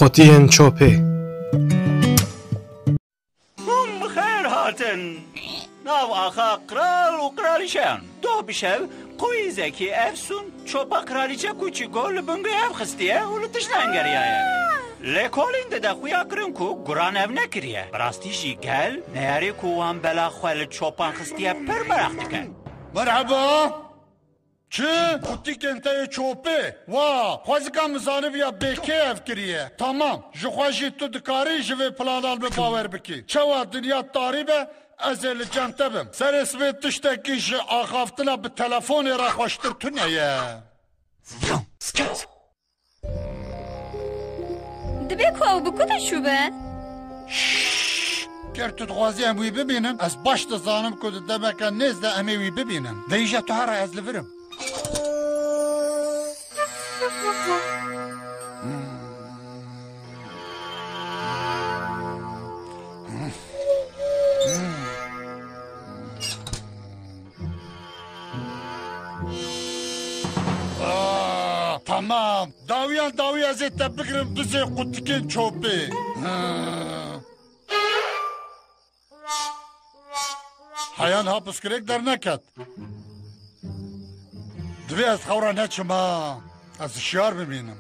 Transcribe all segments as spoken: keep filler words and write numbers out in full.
Qutiyên çopê. Hûn bi xêr hatin. Nav axa qral û qralîçeyan. Doh bi şev qoyîzekî efsûn çopa qralîçe kûçî gor li bingê ev xistiye û li tişt engeriyaye. Lêkolîn dide xuya kirin ku guran ev nekiriye. Bi rastî jî gel neyarê ku wan bela xwe li çopan xistiye pir meraq dike. Merheba. Çi? Qutîkên te yê çopê? Wa, xwezika min zanibiya bê kê ev kiriye. Tamam, ji xwe jî tu dikarî ji vê planan bi bawer bikî. Çawa dinya tarî be, ez ê li cem te bim. Serê sibê tiştekî ji axaftina bi telefonê re xweştir tune ye. Divê ku ew bi ku de çûbe? Şşş! Ger tu dixwazî em wî bibînin, ez baş dizanim ku di demeke nêz de em ê wî bibînin. De îja tu here ez li vir im. Aa, tamam. Dawiyan dawî ez ê te bigirim dizê qutikên çopê. Ha. Heyan ha piskirêk derneket. Divê ez xew re neçim ha. Ez hişyar bimînim.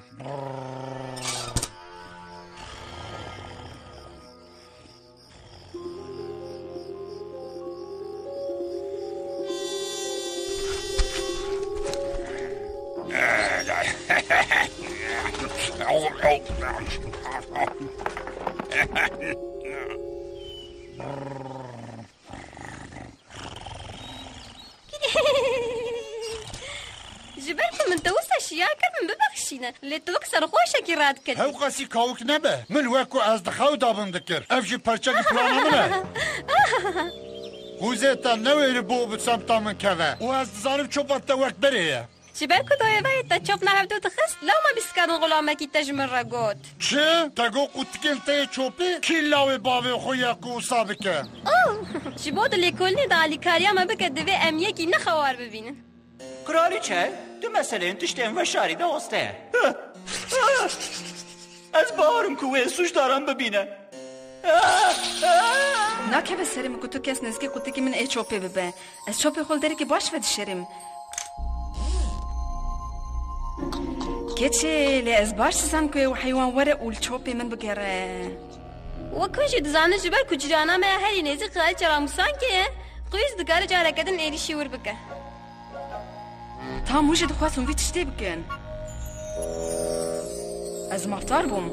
Ji ber ku min te wisa şiyar kir, min bibexşîne. Lê tu wek serxweşekî radiketî. Hewqasî kawik nebe. Min wek ku ez di xew de bim dikir. Ev jî perçekî plana min e. Qûzê te newêribû bi semta min keve. Û ez dizanim çopa te wek berê ye. Ji ber ku doyê vayê te çop nehevdû dixist, lewma bîst karin xulamekî te ji min re got. Çi? Te got qutikên te yê çopê? Kî lawê bavê xwe ye ku wisa bike? Oh! Ji bo di lêkolînê de alîkariya me bike, divê em yekî ne xewar bibînin. Kralîçe, tu meseleyên tiştên veşarî de oste ye. Ez bawerim ku wê sûcdaran bibîne. Nakeve serê min ku tu kes nêzikî qutikî min ê çopê bibe. Ez çopê xwe li derekî baş ve dişêrim. Keçê, lê ez baş dizan ku ew heywan were û li çopê min bigere. Wek hûn jî dizanin, ji ber ku cîrana me ya herî nêzîk Kraliçe Ramûsankê ye, qûyîz dikare careke din êrîşî wir bike. Tam hûn jî dixwazin vî tiştê bikin. Ez mafdar bûm.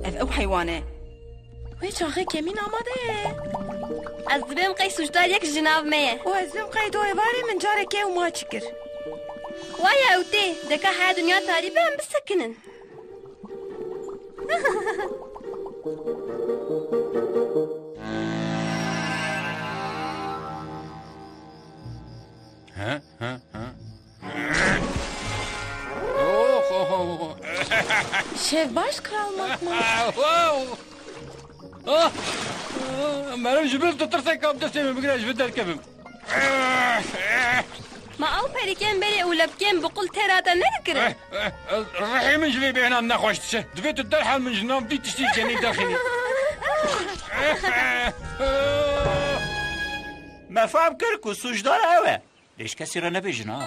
Ev ew heywan e. Wê çaxê kemîn amade ye. Ez dibêm qey sûcdar yek ji nav me ye. Û ez dibêm qey doyê varê min careke ew maçî kir. Waya ew tê, deka heya dinya tarî be em bisekinin. He, he, he. Oh, oh, oh, oh. Şev baş, Kral Makmak. Ah, wow. Ah, ah, meriv ji bil tu tirsek kap destê min bigire, ji vir derkevim. Ma ew perîkên berê û lepkên bi qul têra te nedikirin? Eh, eh, eh, rihê min ji vê bêhnan nexweş diçe. Divê tu derhal min ji nav vî tiştî cenî derxînî. Me fehm kir ku sûcdar ew e. Lê ji kesî re nebêjin ha.